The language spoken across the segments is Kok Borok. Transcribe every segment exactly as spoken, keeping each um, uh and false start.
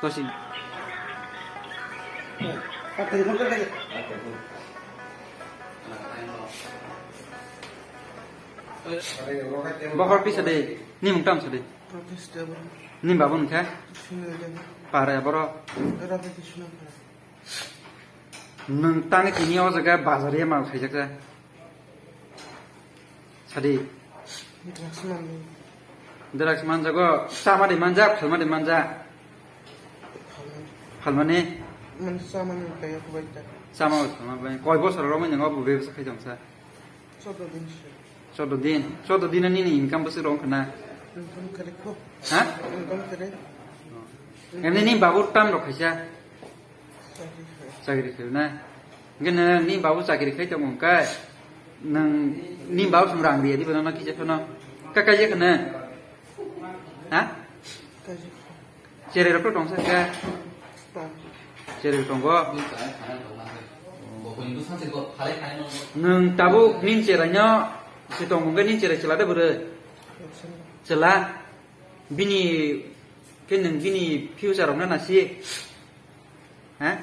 Tosin. Bokhor pisa de, ni mung tam sa de. Protest table. Ni babu nungkha? Sini de. Pare boro. Rabi Krishna. Nwng tangwi tini o jaga bazar ya mal khaijak kha. Sadi. Drugs manwi. Drugs manjago, sama de manjak, phalma de manjak. Phalmani. Phalmani. Mani sama ni kaya kubai ta. Sama o phalma bai. Koi bosor romwi nang o bebsa khai jong sa. Chordo din se. Chordo din. Chordo din ni income bwswk rong khna. Income kare ko. Ha? Income kare. Emni ni babu tam rok khaisa. Chakri khai. Chakri khai na. Hingke nang ni babu chakri khai tong kai. Nang ni babu sung rang dia di bana kisa phano. Ka kaje khna. Ha? Kaje. Cherai rok tong sa kha. Tong. Cherai tongo. Nwng tabuk nin cherai no si tong hingke nin cherai chwla de bwrwi. Chwla. Bini khe nwng bini future rok na nasi. Ha?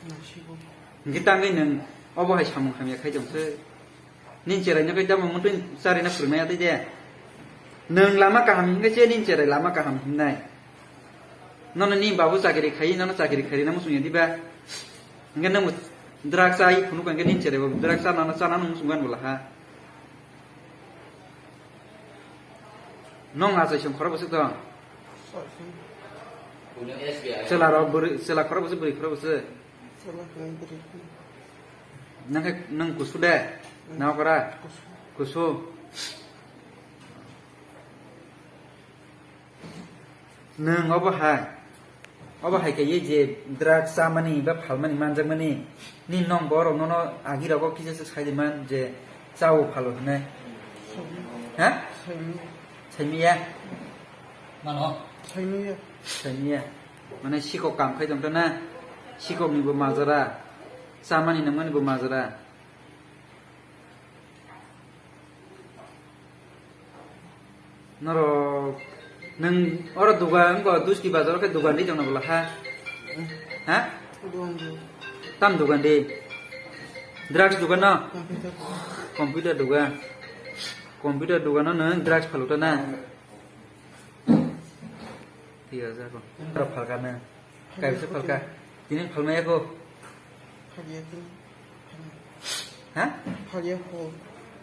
Nasibo. Hingke tangwi nwng obo hai samung hamya khai tong se. Nin cherai no kai tamo muntun chari na phwrwngmaya tei de. Nwng lama kaham hingke se nin cherai lama kaham himnai. Nono ni babu chakiri khai, nono chakiri khai na musung ya diba. Hingke nwng drugs ai phunu hingke nin cherai bo drugs chana na chana nung musung gan bula ha. Nong achai song khoro bwswk tong? Chwla rok bwrwi, chwla khoro bwswk, bwrwi khoro bwswk? Chwla khoro bwrwi. Nang khe, nang kusu de? Mm. Nang kora? Kusu. Kusu. Nwng obo hai, obo hai khe ye je drugs chamani ba phalmani manjakmani, ni nong borok nono agi rogo kisa se sai di man je chao phalo hinai. Ha? Saimi. Saimiya? Mano? Saimiya. Saimiya. Mane sikok kam khai tongta na, sikok ni bo majara, chamani nangmani bo majara. Norok, nwng oro dugan, wngkha Duski bazar o khe dugan ri tongna bwla ha? Ha? Dugan di. Tam dugan di? Drugs dugan no? Computer. Computer dugan. Computer dugan no nwng drugs phaluta na? Thik ase ko. Aro phalka na? Kaisa phalka. Tini phalmaya ko? Phalya ko. Ha? Phalya ko.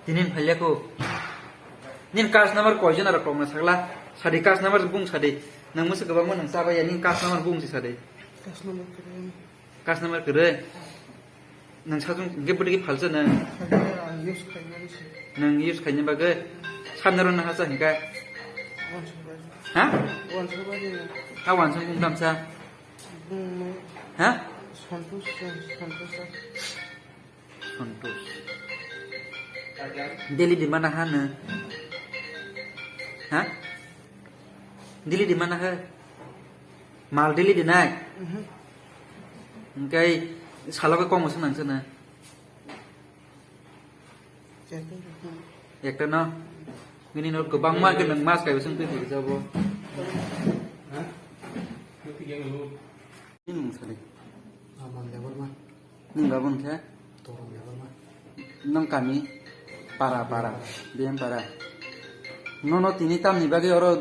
Tini phalya ko? Nin case number koijon aro tongna sagla? Sadi case number bung sadi. Nang musi kwbangma nang chaba ya, nin case number bung si sadi. Case number kwrwi. Case number kwrwi. Nang sajung hingke bwdigi phalsa nang? Phalya, ang use khaimani se. Nang use khaina bagwi? Sabni oro nang hasa hingka? Wansukbari. Ha? Wansukbari. Ha, wansuk bung tamsa? Bung mo. Ha? Santosh, Santosh. Santosh. Daily demand ha nang? Ha? Daily demand ha? Mal daily dinai? Mhm. Hingke salo khe kok mwswk nang sano? Ekta. Ekta no? Bini no kwbangma khe nwng mas kaibo swng twi twi jabo. Ha? Nini mung sadi? Aman Debbarma. Nini babun khe? Torom Debbarma. Nong kami? Para, para. Biyang para. Nono tini tamni bagwi oro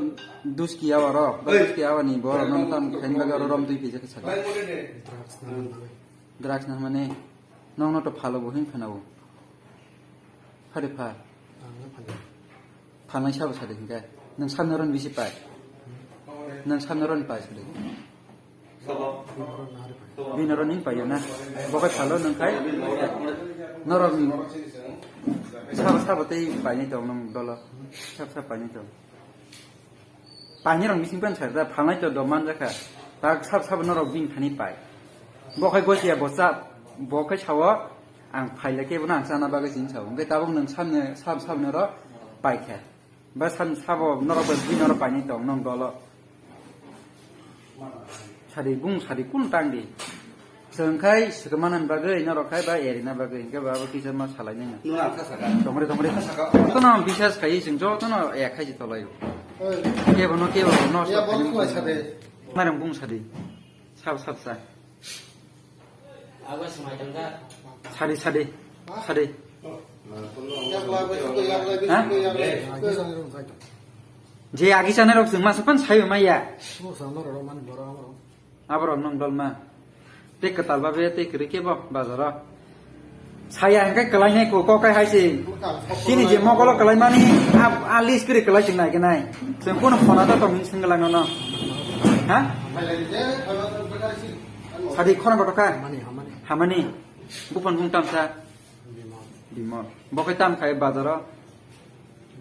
Duski awa rok, ba Duski awa ni borok nono tam khaini bagwi oro rom twi pijak khe sadi. Drugs na mani. Drugs na mani. Nongno to phalo bo hin phano. Phari pha. Ang na phalo. Phalnai sabo sadi hingke. Nang sabni oro ni bisi pai. Nang sabni oro ni pai sadi. Bini oro ni pai na. Bo khe phalo nang khai. Norok ni sabo sabo tei pai ni tong nang dolo. Sabo sabo pai ni tong. Painirok bising pen sari da phalnai to do manjakha. Tak sab sab norok bini thani pai. Bo khai gosiya bo cha, bo khai sao, ang phaile kebo no ang chana bagwi sini sao. Hwnkhe tabuk nwng samne sab sab noro paikha. Ba sam sabo norok bai bini oro painai tong nong dolo. Sadi bung sadi kun tang di. Chwng khai swkang manani bagwi norok khai ba erina bagwi hwnkhe ba abo kisa ma salai nai. Nwng ang kha saka. Tongre tongre. Kha saka. Jotono ang bisas khai chwng jotono ek khai tolai. Oi. Kebo no kebo no ya sok bol khai khwlai nai. Sade. Narang bung sadi. Sab sab sa. Abo swmai tangka. Sadi sadi. Sadi. Ha? Je agi sanai rok chwng masa pan sayo maya. Aborok nong dolma. Tei kwtal babe tei kwrwi khe bo bazaro. Saya hingke kwlainai ko, kok kai hai se. Chini je mokolo kwlaimani, a, a list kiri kwlai sing nai kenai. Chwng kono phone ta tong hing sing kwlai nono. Ha? Sadi khorang kotor kha? Hamani, hamani. Hamani. Buphang bung tamsa. Bimol. Bimol. Bo khe tam khai bazaro.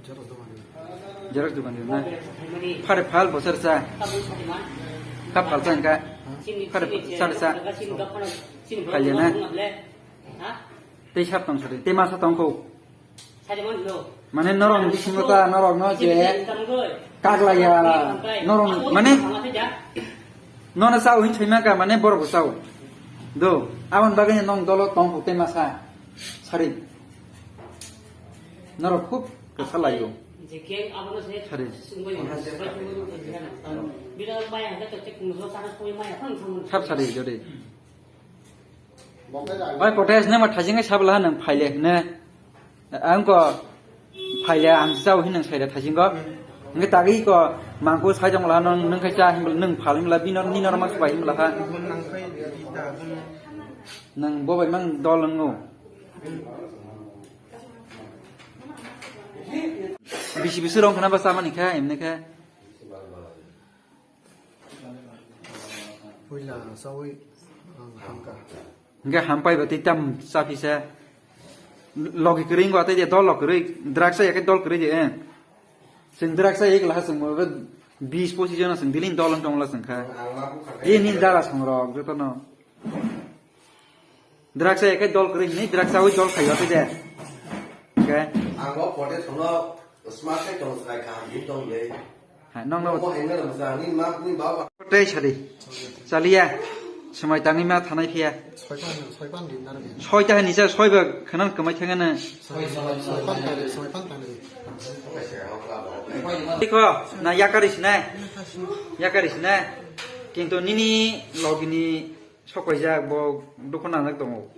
Xerox dogan. Xerox dogan na. Phare phal bosor sa. Kap phal sa hingka. Phare sar sa. Phal ya na. Tei sap tong sari. Tei masa tong kho. Mane norok ni bisingo ta norok no je kaglaya norok mane nono sao hin saima ka mane borok bo sao. Do abon bagwi nong dolo tong kho tei masa sari. Norok khub kwsa laio. Sari. Sab sari jodi. Bai kotes ne ma thajing sabla nang phaile ne. Ang ko phaile ang sao hin nang saida thajing ko. Nge tagi ko mangko sai jong la nang nang khai cha hin nang phal hin la binor ninor mas bai hin la ha. Nang bo bai mang dol nang ngo. Bisi bisi rong khana ba samani kha emne kha. Puila sawi ang hamka. Hingke hampai ba tei tam sapisa. Logi kwrwi wngkha tei de dol lok kwrwi draksa ya khe dol kwrwi de. Chwng draksa ek laha chwng mo bis pochis jona chwng dilin dol wng tong la chwng kha. Ini dara songrok jotono. Draksa ekai dol kwrwi hinwi draksa ui dol khaio tei de. Hingke ang o photo sono smart khe tong sai kaham hin tong le. Ha, nong no. Mo hengna lam sa ni ma ni ba ba. Tei sadi. Chaliya. Swmai tangwi ma thanai phiya. Soipan, soipan din na re. Soita ni sa soiba khanan kwmai thangana. Soi, soi, soipan tare, soipan tare. Tiko, na yakari sinai. Yakari sinai. Kintu nini logini Sokoijak bo dukhu nangjak tongo.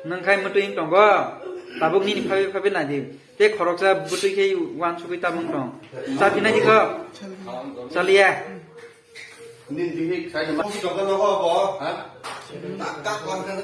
Nwng khai mwtwi wng tongo. Tabuk nini phabi phabi naidi. Tei khoroksa bwtwi khe uansugwi tabung tong. Cha phinai di kho. Chaliya. Nini bihik khai ma. Kopi tongkha nogo bo. Ha? Tak tak langkha.